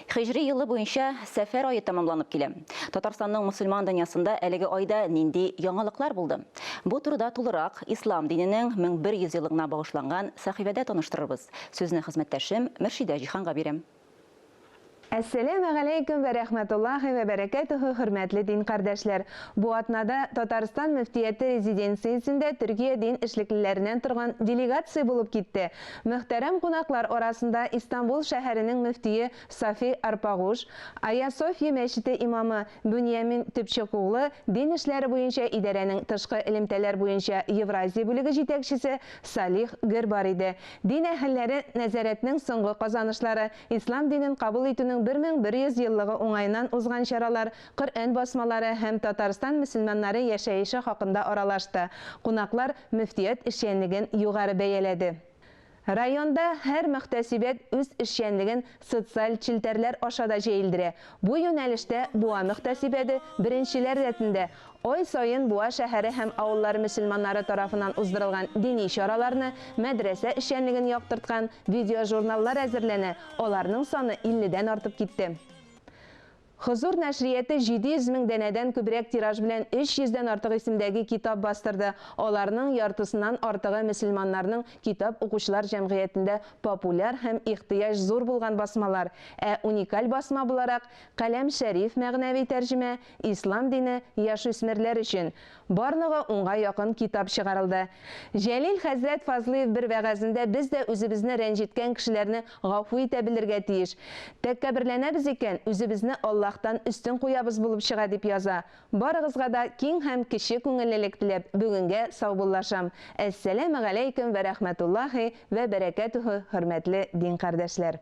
Һиҗри елы буенча Сәфәр ае тәмамланып килә. Татарстанның мөселман дөньясында әлеге айда нинди яңалыклар булды? Бу турыда тулырак Ислам диненең 1100 еллыгына багышланган сәхифәдә таныштырырбыз. Сүзне хезмәттәшем Мөршидә Җиһанга бирәм. Әссәләмегаләйкүм вә рәхмәтуллаһи вә бәрәкәтүһү, хөрмәтле дин кардәшләр! Бу атнада Татарстан мөфтияте резиденциясендә Төркия дин эшлеклеләреннән торган делегация булып китте. Мөхтәрәм кунаклар арасында Истанбул шәһәренең мөфтие Сафи Арпагуш, Айя Софья мәчете имамы Бюньямин Төпчекуглы, дин эшләре буенча идарәнең тышкы элемтәләр буенча Евразия бүлеге җитәкчесе Салих Гөр бар иде. Дин әһелләре нәзарәтнең соңгы казанышлары, ислам динен кабул итүнең 1100 еллыгы уңаеннан узган чаралар, Коръән басмалары һәм Татарстан мөселманнары яшәеше хакында аралашты. Кунаклар мөфтият эшчәнлеген югары бәяләде. Районда һәр мөхтәсибәт үз эшчәнлеген социаль челтәрләр аша да җәелдерә. Бу юнәлештә Буа мөхтәсибәде беренчеләр рәтендә. Ай саен Буа шәһәре һәм авыллары мөселманнары тарафыннан уздырылган дини чараларны, мәдрәсә эшчәнлеген яктырткан видеожурналлар әзерләнә, аларның саны илледән артып китте. Хозур нәшрияте 700 мең данәдән күбрәк тираж белән 300 дән артык исемдәге китап бастырды, аларның яртысыннан артыгы мөселманнарның китап укучылар җәмгыятендә популяр һәм ихтыяҗ зур булган басмалар, ә уникаль басма буларак, Каләм Шәриф мәгънәви тәрҗемә, Ислам дине яшүсмерләр өчен. Барлыгы унга якын китап чыгарылды. Җәлил хәзрәт Фазлыев бер вәгазендә без дә үзебезне рәнҗеткән кешеләрне гафу итә белергә тиеш. Тәккәберләнәбез икән, үзебезне Аллаһтан өстен куябыз булып чыга дип яза. Барыгызга да киң һәм кече күңеллелек теләп, бүгенгә саубуллашам. Әссәләмегаләйкем вә рәхмәтуллаһи вә бәрәкәтүһү, хөрмәтле дин кардәшләр!